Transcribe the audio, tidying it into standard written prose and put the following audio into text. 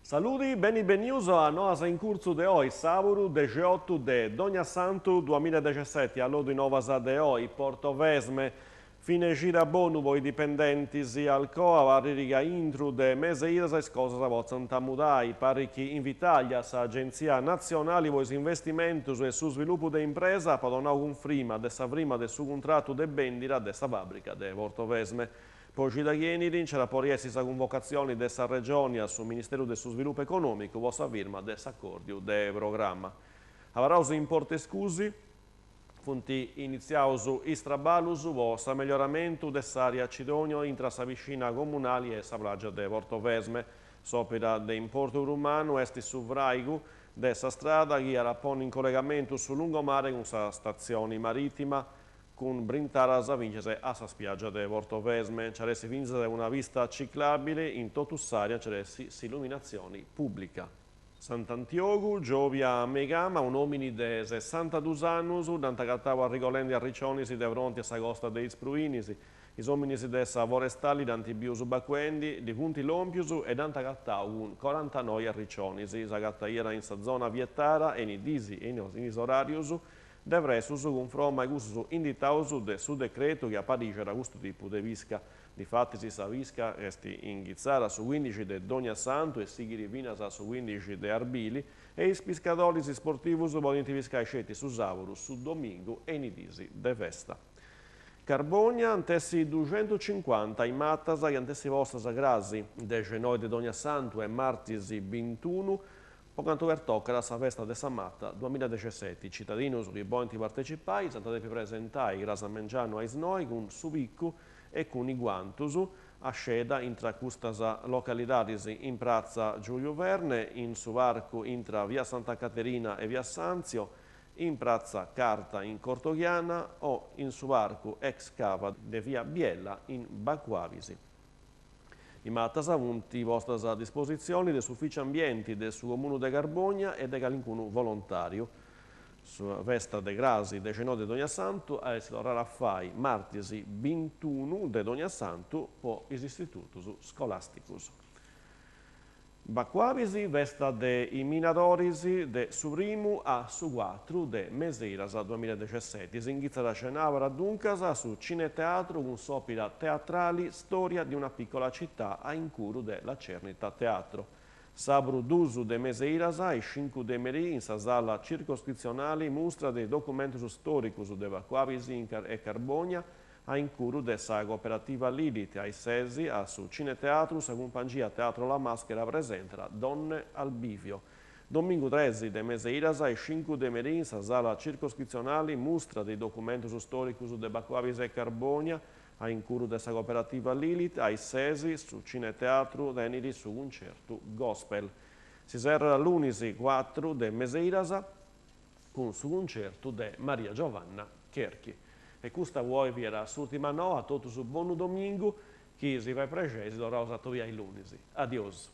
Saludi, beni benius a Noas in Curtzu de oi, sàburu dexiotu de Dogniassantu duamilla e dexesseti, allodu is novas de oi, Portovesme, Fine cida bonu po is dipendentis, Alcoa parrit ca intru de mes'e idas is cosas potzant mudai. Parrit chi Invitalia, s'Agentzia Natzionali po is Investimentus e su Svilupu de Impresa, apat donau cunfrima de sa frima de su cuntratu de bendida de sa fàbrica de Portovesme. Po cida chi 'enit nc'at a podi essi sa cunvocatzioni de sa Regioni a su Ministeru de su Svilupu Econòmicu po sa firma de s'acòrdiu de programma. Abarraus in Portescusi. Funt initziaus is traballus po s'amelloramentu de s'àrea Cidonio intra sa piscina comunali e sa plàgia de Portovesme. S'òpera de importu prus mannu est su fràigu de sa strada chi at a ponni in collegamentu su lungomare cun sa statzioni marìtima, cun brintadas fintzas a sa spiàgia de Portovesme. Nci at essi fintzas una pista ciclàbili in totu s'àrea, nci at essi s'illuminatzioni pùblica. Sant'Antiogu, giòbia a meigama, un'òmini de sessantadus annus dd'ant agatau arrigolendi arricionis de fronti a sa costa de Is Pruinis. Is òminis de sa forestali dd'ant biu subacuendi, ddi funt lòmpius e dd'ant agatau cun corantanoi arricionis. S'agataiat in sa zona vietara e in is dis e in is oràrius devressus cunfroma a cussus inditaus de su decretu chi aparixat custu tipu de pisca. Difatis sa pisca est inghitzada su cuindixi de Dogniassantu e sighit finas a su cuindixi de Arbili e is piscadoris sportivus podint piscai sceti su sàburu, su domingu e in is diis de festa. Carbònia ant essi duxentucincuanta is matas chi ant essi postas crasi, dexenoi de Dogniassantu e martis bintunu, Po cantu pertocat sa festa de sa mata duamiladexesseti, citadinus chi bolint partecipai s'ant a depi presentai cras a mengianu a is noi cun su picu e cun is guantus, a sceda intra custas localidadis in pratza Giuliu Verne, in su parcu intra via Santa Caterina e via Sanzio, in pratza Carta in Cortoghiana o in su parcu ex cava de via Biella in Bacuabisi. Is matas funt postas a dispositzioni de s'Ufìciu Ambienti de su Comunu de Carbònia e de calincunu volontàriu. Sa festa de crasi dexenoi de Dogniassantu at essi torrada a fai martis bintunu de Dogniassantu po is istitutus scolàsticus. Bacuabisi, festa de is minadoris de su primu a su cuatru de Meseiras duamiladexesseti. S'inghitzat cenàbara duncas a su Cineteatru cun s'òpera teatrali Storia di una piccola città a incuru de La Cernita Teatro. Sàburu dus de Meseiras a is cincu de merì in sa sala circoscritzionali mustra de is documentus stòricus de Bacuabisi e Carbònia A incuru de sa cooperativa Lilith, a is ses, a su Cineteatru, sa cumpangia Teatro La Maschera presentat Donne al bivio. Domingu tresi de Meseiras, a is cincu de merì, in sa sala circoscritzionali, mustra de is documentus stòricus de Bacuabis e Carbònia, a incuru de sa cooperativa Lilith, a is ses, su Cineteatru tenit su cuncertu gospel. Si serrat lunis cuatru de Meseiras, cun su cuncertu de Maria Giovanna Cherchi. E custa po oi fiat s'urtima noa, a totus bonu domingu, chi si fait prexei si torraus a atobiai lunis. Adiosu.